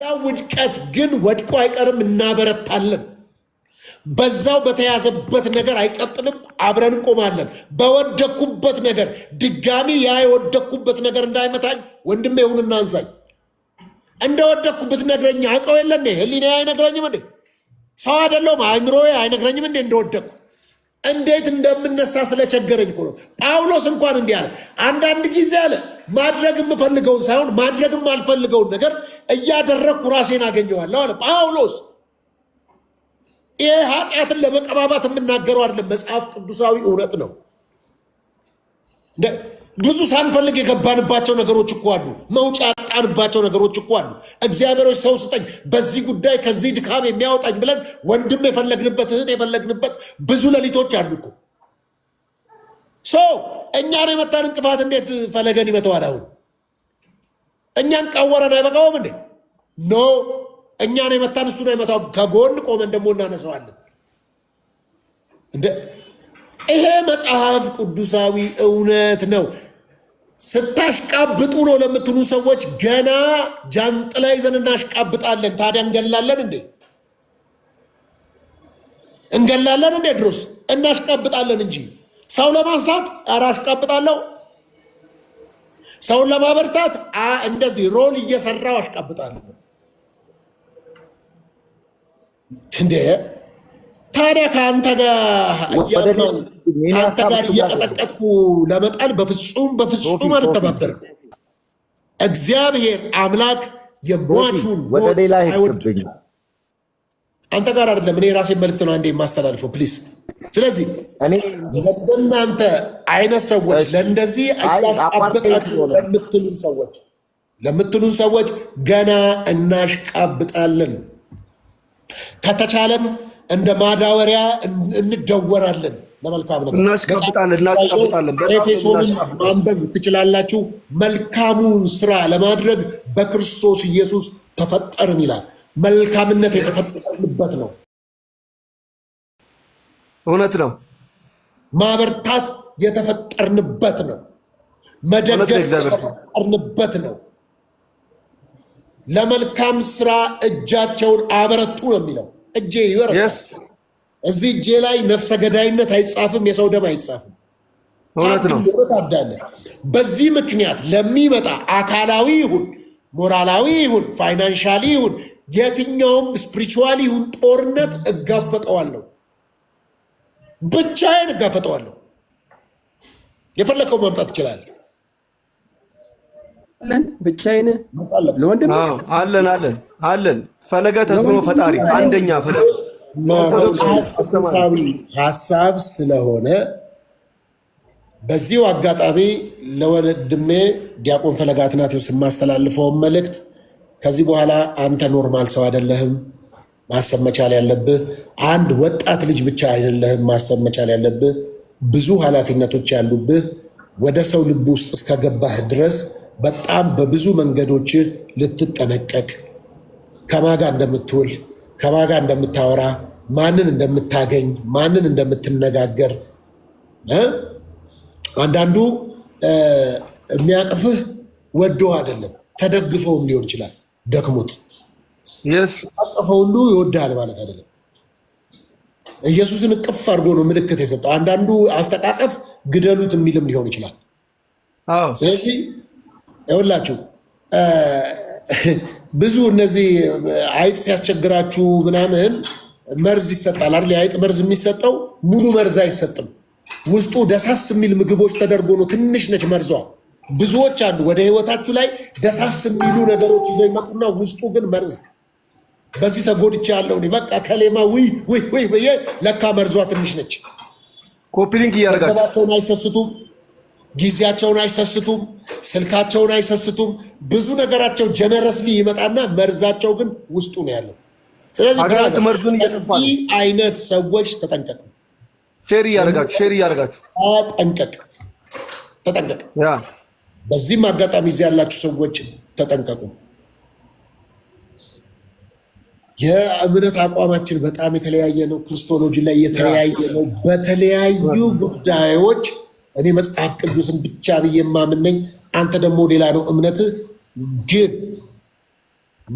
ውድቀት ግን ወድቆ አይቀርም፣ እናበረታለን። በዛው በተያዘበት ነገር አይቀጥልም፣ አብረን እንቆማለን። በወደኩበት ነገር ድጋሚ ያ የወደኩበት ነገር እንዳይመታኝ ወንድሜ ይሁንና አንሳኝ። እንደወደኩ ብትነግረኝ አውቀው የለ እንዴ? ህሊናዬ አይነግረኝም እንዴ? ሰው አይደለሁም? አእምሮዬ አይነግረኝም እንዴ? እንደወደኩ እንዴት እንደምነሳ ስለቸገረኝ እኮ ነው። ጳውሎስ እንኳን እንዲህ አለ። አንዳንድ ጊዜ አለ ማድረግ የምፈልገውን ሳይሆን ማድረግ የማልፈልገውን ነገር እያደረግኩ ራሴን አገኘዋለሁ አለ ጳውሎስ። ይሄ ኃጢአትን ለመቀባባት የምናገረው አይደለም፣ መጽሐፍ ቅዱሳዊ እውነት ነው። ብዙ ሳንፈልግ የገባንባቸው ነገሮች እኮ አሉ። መውጫ ያጣንባቸው ነገሮች እኮ አሉ። እግዚአብሔሮች ሰው ስጠኝ በዚህ ጉዳይ ከዚህ ድካም የሚያወጣኝ ብለን ወንድም የፈለግንበት እህት የፈለግንበት ብዙ ሌሊቶች አሉ እኮ። ሰው እኛን የመታን እንቅፋት እንዴት ፈለገን ይመተዋል? አሁን እኛን ቀወረን አይበቃውም እንዴ? No፣ እኛን የመታን እሱን አይመታውም። ከጎን ቆመን ደግሞ እናነሳዋለን። እንደ ይሄ መጽሐፍ ቅዱሳዊ እውነት ነው። ስታሽቃብጡ ነው ለምትሉ ሰዎች ገና ጃንጥላ ይዘን እናሽቃብጣለን። ታዲያ እንገላለን እንዴ? እንገላለን እንዴ? ድሮስ እናሽቃብጣለን እንጂ ሰው ለማንሳት ኧረ አሽቃብጣለሁ። ሰውን ለማበርታት እንደዚህ role እየሰራው አሽቃብጣለሁ። እንዴ ታዲያ ከአንተ ጋር እያማሁ ከአንተ ጋር እየቀጠቀጥኩ ለመጣል በፍጹም በፍጹም አልተባበርም። እግዚአብሔር አምላክ የሟቹን ወደ ሞት ሌላ አይወድም። ሄድክብኝ። አንተ ጋር አይደለም፣ እኔ የራሴን መልእክት ነው አንዴ የማስተላልፈው please። ስለዚህ እኔ ለእንደናንተ አይነት ሰዎች እሺ፣ ለእንደዚህ አይ አቋርጠኝ እያሽቃበጣችሁ ስለሆነ ለምትሉን ሰዎች ገና እናሽቃብጣለን። ከተቻለም እንደ ማዳወሪያ እንደወራለን ለመልካም ነገር። እናሽቃብጣለን እናሽቃብጣለን፣ በጣም ነው ኤፌሶንን እናሽቃብጣለን። ማንበብ ትችላላችሁ። መልካሙን ስራ ለማድረግ በክርስቶስ ኢየሱስ ተፈጠርን ይላል። መልካምነት የተፈጠርንበት ነው። እውነት ነው፣ ማበርታት የተፈጠርንበት ነው። እውነት ነው። መደገፍ እግዚአብሔር ሰው የተፈጠርንበት ነው። ለመልካም ስራ እጃቸውን አበረቱ ነው የሚለው። እጄ ይበረታል። እዚህ እጄ ላይ ነፍሰ ገዳይነት አይጻፍም፣ የሰው ደም አይጻፍም። እውነት ነው። ታዳለህ። በዚህ ምክንያት ለሚመጣ አካላዊ ይሁን ሞራላዊ ይሁን financially ይሁን የትኛውም spiritually ይሁን ጦርነት እጋፈጠዋለሁ። ብቻዬን እጋፈጠዋለሁ። የፈለከው ማምጣት ትችላለህ። አለን ብቻዬን ለወንድም አዎ አለን አለን አለን። ፈለገ ተጽዕኖ ፈጣሪ አንደኛ ፈለገ ኦርቶዶክስ መጽሐፍ አስተማሪ ቅዱሳዊ ሀሳብ ስለሆነ በዚሁ አጋጣሚ ለወንድሜ ዲያቆን ፈለገ አትናቴዎስ የማስተላልፈውን መልእክት ከዚህ በኋላ አንተ normal ሰው አይደለህም። ማሰብ መቻል ያለብህ አንድ ወጣት ልጅ ብቻ አይደለህም። ማሰብ መቻል ያለብህ ብዙ ኃላፊነቶች ያሉብህ፣ ወደ ሰው ልብ ውስጥ እስከገባህ ድረስ በጣም በብዙ መንገዶች ልትጠነቀቅ፣ ከማጋ እንደምትውል፣ ከማጋ እንደምታወራ፣ ማንን እንደምታገኝ፣ ማንን እንደምትነጋገር። አንዳንዱ የሚያቅፍህ ወዶ አይደለም፣ ተደግፈውም ሊሆን ይችላል። ደክሞት አቀፈ ሁሉ ይወድሃል ማለት አይደለም። ኢየሱስን እቅፍ አድርጎ ነው ምልክት የሰጠው። አንዳንዱ አስተቃቀፍ ግደሉት የሚልም ሊሆን ይችላል። ስለዚህ ይኸውላችሁ ብዙ እነዚህ አይጥ ሲያስቸግራችሁ ምናምን መርዝ ይሰጣል አይደል? የአይጥ መርዝ የሚሰጠው ሙሉ መርዝ አይሰጥም። ውስጡ ደሳስ የሚል ምግቦች ተደርጎ ነው። ትንሽ ነች መርዟ። ብዙዎች አሉ ወደ ህይወታችሁ ላይ ደሳስ የሚሉ ነገሮች ይዘው ይመጡና ውስጡ ግን መርዝ። በዚህ ተጎድቼ ያለው እኔ በቃ ከሌማ ውይ ውይ ውይ ብዬ ለካ መርዟ ትንሽ ነች። Copy link እያደረጋችሁ ገንዘባቸውን አይሰስቱም፣ ጊዜያቸውን አይሰስቱም፣ ስልካቸውን አይሰስቱም። ብዙ ነገራቸው generously ይመጣና መርዛቸው ግን ውስጡ ነው ያለው። ስለዚህ ሀገራት brother፣ መርዙን እየጠፋ ነው። እንዲህ አይነት ሰዎች ተጠንቀቅ፣ Share እያደረጋችሁ፣ share እያደረጋችሁ። ተጠንቀቅ፣ ተጠንቀቅ። በዚህም አጋጣሚ እዚህ ያላችሁ ሰዎች ተጠንቀቁ። የእምነት አቋማችን በጣም የተለያየ ነው። Christology ላይ የተለያየ ነው። በተለያዩ ጉዳዮች እኔ መጽሐፍ ቅዱስን ብቻ ብዬ የማምን ነኝ። አንተ ደግሞ ሌላ ነው እምነትህ። ግን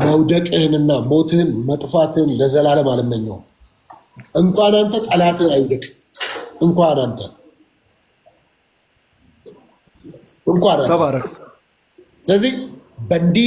መውደቅህንና ሞትህን መጥፋትህን ለዘላለም አልመኘውም። እንኳን አንተ ጠላትህ አይውደቅ። እንኳን አንተ እንኳን አንተ። ተባረክ። ስለዚህ በእንዲህ